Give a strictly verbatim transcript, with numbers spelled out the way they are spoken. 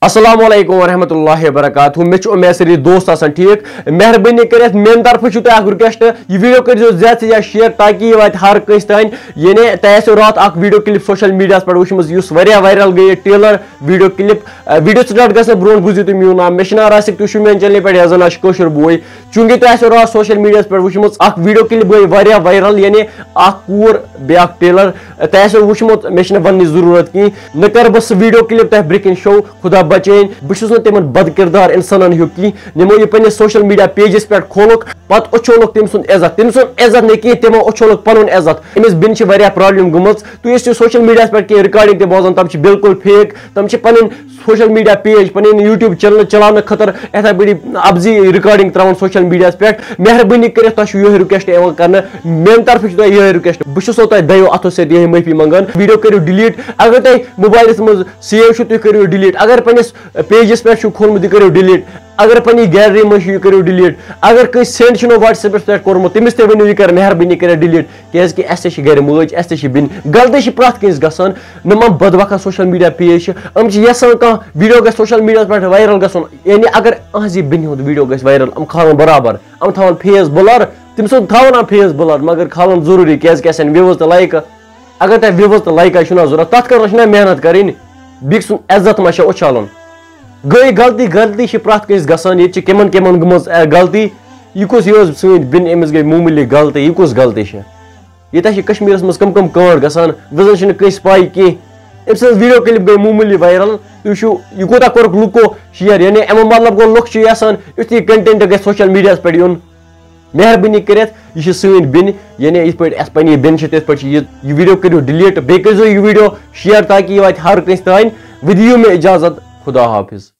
السلام علیکم ورحمۃ اللہ وبرکاتہ۔ مےٚ چھُ اُمید سٲری دوست آسن ٹھیٖک۔ مہربٲنی کٔرِتھ میانہِ طرفہٕ چھُ تۄہہِ اکھ request، یہِ video کٔرۍزیو زیادٕ سے زیادٕ share تاکہِ یہِ واتہِ ہر کٲنٛسہِ تام۔ یعنی تۄہہِ آسیو راتھ اکھ video clip social mediaہس پٮ۪ٹھ وٕچھمٕژ یُس واریاہ viral گٔیے، trailer video clip۔ video start گژھنہٕ برونٛٹھ بوٗزِو تُہۍ میون ناو۔ مےٚ چھُ ناو راسِک، تُہۍ چھِو میانہِ channelہِ پٮ۪ٹھ یتھ زن آسہِ کٲشُر بوے۔ چوٗنٛکہِ تۄہہِ آسیو راتھ social mediaہس پٮ۪ٹھ وٕچھمٕژ اکھ video clip گٔے واریاہ viral، یعنی اکھ کوٗر بیٚیہِ اکھ trailer۔ تۄہہِ آسیو وٕچھمُت، مےٚ چھِنہٕ وننٕچ ضروٗرت کِہیٖنۍ۔ نہ کَرٕ بہٕ سُہ video clip تۄہہِ برٛونٛہہ کِنۍ show، خدا بچٲیِن۔ بہٕ چھُس نہٕ تِمن بد کردار اِنسانن ہیوٗ کِہیٖنۍ۔ یِمو یہِ پننِس social media pageس پٮ۪ٹھ کھولُکھ، پتہٕ اُچھولُکھ تٔمۍ سُنٛد عزت۔ تٔمۍ سُنٛد عزت نہٕ کِہیٖنۍ، تِمو اُچھولُکھ پنُن عزت۔ أمِس بیٚنہِ چھِ واریاہ problem گٔمٕژ۔ تُہۍ ٲسِو social mediaہس پٮ۪ٹھ کینٛہہ recording تہِ بوزان، تِم چھِ بالکل fake۔ تِم چھِ پنٕنۍ social media page، پنٕنۍ YouTube channel چلاونہٕ خٲطرٕ یِتھے پٲٹھۍ اَپزی recording ترٛاوان social mediaہس پٮ۪ٹھ۔ مہربٲنی کٔرِتھ، تۄہہِ چھُ یِہوٚے request یِوان کرنہٕ، میانہِ طرفہٕ چھُ تۄہہِ یِہوٚے request۔ بہٕ چھُسو تۄہہِ دۄیو اَتھو سۭتۍ یِہوٚے معٲفی منٛگان۔ Video کٔرِو delete، اگر تۄہہِ موبایلَس منٛز save چھُ، تُہۍ کٔرِو delete۔ اگر پنٛنِس pageس پٮ۪ٹھ چھُ کھولمُت، یہِ کٔرِو delete۔ اگر پنٛنہِ gallery منٛز چھُ، یہِ کٔرِو delete۔ اگر کٲنٛسہِ send چھُنو WhatsAppس پٮ۪ٹھ کوٚرمُت، تٔمِس تہِ ؤنِو، یہِ کَرِ مہربٲنی کٔرِتھ delete۔ کیٛازِکہِ اَسہِ تہِ چھِ گَرِ مٲج، اَسہِ تہِ چھِ بیٚنہِ، غلطی چھِ پرٛٮ۪تھ کٲنٛسہِ گژھان۔ نہ یِم بدبخت social media page چھِ، یِم چھِ یَژھان کانٛہہ video گژھِ social mediaہس پٮ۪ٹھ viral گژھُن۔ یعنی اگر أہٕنٛزِ بیٚنہِ ہُنٛد video گژھِ viral، یِم کھالَن برابر، یِم تھاوَن face blur، تٔمۍ سُنٛد تھاوَن یِم face blur، مگر کھالَن ضروٗری، کیٛازِکہِ اَسہِ یِن views تہٕ لایکہٕ۔ اگر تۄہہِ views تہٕ لایکہٕ چھُنہ ضوٚرَتھ، تَتھ خٲطرٕ چھُنہ محنت کَرٕنۍ، بیٚکہِ سُنٛد عزت ما چھےٚ اُچھالُن؟ گٔے غلطی، غلطی چھِ پرٛٮ۪تھ کٲنٛسہِ گژھان، ییٚتہِ چھِ کِمَن کِمَن گٔمٕژ، اے، غلطی۔ یہِ کُس، یہِ ٲس سٲنۍ بیٚنہِ، أمِس گٔے معموٗلی غلطی، یہِ کُس غلطی چھِ؟ ییٚتہِ چھِ کشمیٖرَس منٛز کم کم کانٛڈ گژھان، وٕزَن چھِنہٕ کٲنٛسہِ پَے کینٛہہ۔ أمۍ سٕنٛز video clip گٔے معموٗلی viral۔ تُہۍ وٕچھِو، یہِ کوٗتاہ کوٚرُکھ لُکو share، یعنی اَمیُک مطلب گوٚو، لُکھ چھِ یَژھان یُتھ یہِ content گژھِ social mediaہَس پٮ۪ٹھ یُن۔ مہربٲنی کٔرِتھ، یہِ چھِ سٲنۍ بیٚنہِ، یعنی یِتھ پٲٹھۍ اَسہِ پنٛنہِ بیٚنہِ چھِ، تِتھ پٲٹھۍ چھِ یہِ، یہِ video کٔرِو delete، بیٚیہِ کٔرۍزیو یہِ video share تاکہِ یہِ واتہِ ہر کٲنٛسہِ تام۔ وۄنۍ دِیِو مےٚ اِجازت، خدا حافظ۔